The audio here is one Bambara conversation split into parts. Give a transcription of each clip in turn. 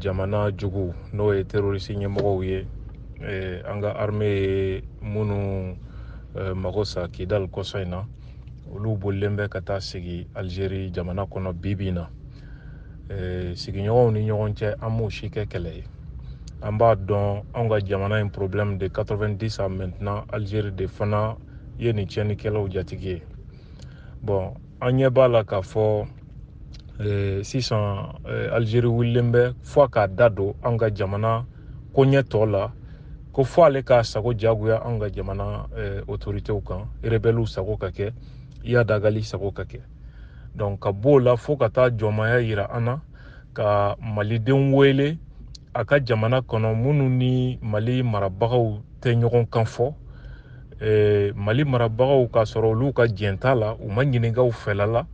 Jamana jugu, n'o ye terroriste ɲɛmɔgɔw ye, an ka armée ye minnu mago sa Kidal kɔsa in na, olu bolilen bɛ ka taa sigi Algérie jamana kɔnɔ bi bi in na. Sigiɲɔgɔnw ni ɲɔgɔn cɛ, an m'o si kɛ kɛlɛ ye. An b'a dɔn anw ka jamana in problème de 90 à maintenant, Algérie de fana ye nin tiɲɛnikɛlaw jatigi ye. Bon, an ɲɛ b'a la k'a fɔ sisan Algérie wulilen bɛ fo a k'a da don an ka jamana koɲɛ tɔ la, ko fo ale k'a sago diyagoya an ka jamana autoritéw kan, rebelles sago ka kɛ, Iyad Ag Ghali sago ka kɛ. Donc ka b'o la fo ka taa jɔnmaya yira an na, ka malidenw wele a ka jamana kɔnɔ minnu ni Mali marabagaw tɛ ɲɔgɔn kan fɔ. Mali marabagaw k'a sɔrɔ olu ka jɛn t'a la, u ma ɲininka u fɛla la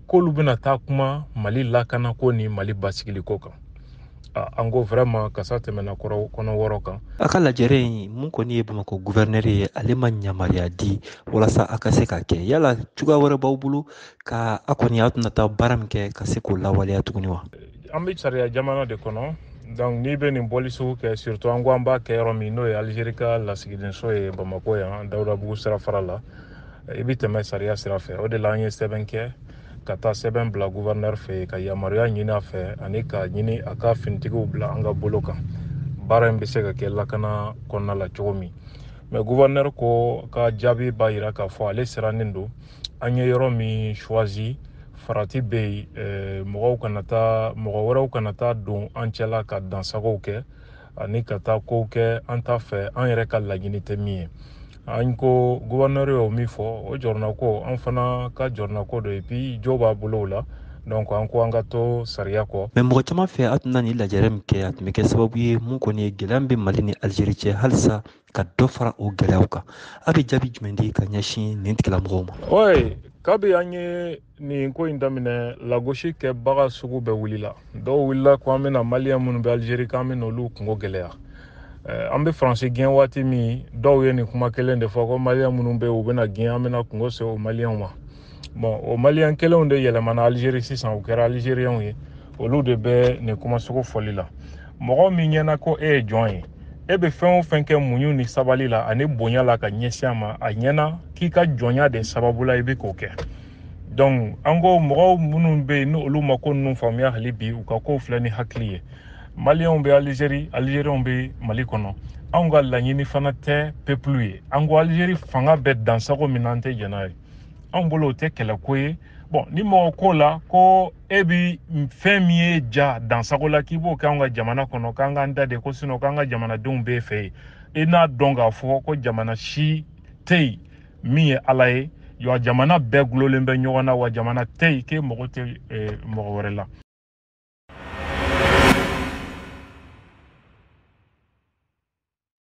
k'olu bɛna taa kuma Mali lakanako ni Mali basigiliko kan. An ko vraiment kasa tɛmɛna kɔnɔ wɔɔrɔ kan. A ka lajɛrɛ in, mun kɔni ye Bamakɔ gouverneur ye, ale ma yamaruya di walasa a ka se ka kɛ. Yala cogoya wɛrɛ b'aw bolo ka a kɔni aw tɛna taa baara min kɛ ka se k'o lawaleya tuguni wa? An bɛ sariya jamana de kɔnɔ. Donc n'i bɛ nin bɔli sugu kɛ, surtout an ko an b'a kɛ yɔrɔ min, n'o ye Algérie ka lasigidenso ye Bamakɔ yan, Dawudabugu sirafara la, i bɛ tɛmɛ sariya sira fɛ. O de la an ye sɛbɛn kɛ ka taa sɛbɛn bila gouverneur fɛ yen, ka yamaruya ɲini a fɛ ani ka ɲini a ka finitigiw bila an ka bolo kan, baara in bɛ se ka kɛ lakana kɔnɔna la cogo min. Mais gouverneur ko ka jaabi b'a yira k'a fɔ ale sirannen don. An ye yɔrɔ min choisi, farati bɛ yen, mɔgɔw kana taa, mɔgɔ wɛrɛw kana taa don an cɛla ka dansagow kɛ ani ka taa kow kɛ an t'a fɛ, an yɛrɛ ka laɲini tɛ min ye. An ko gouverneur y'o min fɔ, o jɔrɔnako an fana ka jɔrɔnako don, et puis jo b'a bolo o la. Donc an ko an ka to sariya kɔ. Mais mɔgɔ caman fɛ, a tun na nin lajɛrɛ min kɛ, a tun bɛ kɛ sababu ye mun kɔni ye gɛlɛya bɛ Mali ni Algérie cɛ, halisa ka dɔ fara o gɛlɛyaw kan. A bɛ jaabi jumɛn di ka ɲɛsin nin tigilamɔgɔw ma? Oui, kabi an ye nin ko in daminɛ, lagosi kɛbaga sugu bɛɛ wulila. Dɔw wulila ko an bɛna maliyɛn minnu bɛ Algérie, k'an bɛna olu kungo gɛlɛya. An bɛ Faransi gɛn waati min, dɔw ye nin kuma kelen de fɔ ko maliyɛn minnu bɛ yen, u bɛna gɛn, an bɛna kungo se o maliyɛnw ma. Bon, o maliyɛn kelenw de yɛlɛmana Algérie sisan, u kɛra algérienw ye, olu de bɛ nin kuma sugu fɔli la. Mɔgɔ min ɲɛna ko e ye jɔn ye, e bɛ fɛn o fɛn kɛ muɲu ni sabali la ani bonya la ka ɲɛsin a ma, a ɲɛna k'i ka jɔnya de sababu la i bɛ k'o kɛ. Donc an ko mɔgɔw minnu bɛ yen, n'olu ma ko ninnu faamuya hali bi, u ka kow filɛ ni hakili ye. Maliyɛnw bɛ Algérie, algérienw bɛ Mali kɔnɔ. Anw ka laɲini fana tɛ peuple ye. An ko Algérie fanga bɛ dansago min na, an tɛ jɛn n'a ye. Anw bolo o tɛ kɛlɛko ye. Bon, ni mɔgɔ ko la ko e bi fɛn min ye ja dansago la k'i b'o kɛ anw ka jamana kɔnɔ, k'an k'an da de ko sinon k'an ka jamanadenw b'e fɛ yen, i n'a dɔn k'a fɔ ko jamana si tɛ yen min ye Ala ye. Wa jamana bɛɛ gulonlen bɛ ɲɔgɔn na, wa jamana tɛ yen k'e mago tɛ mɔgɔ wɛrɛ la.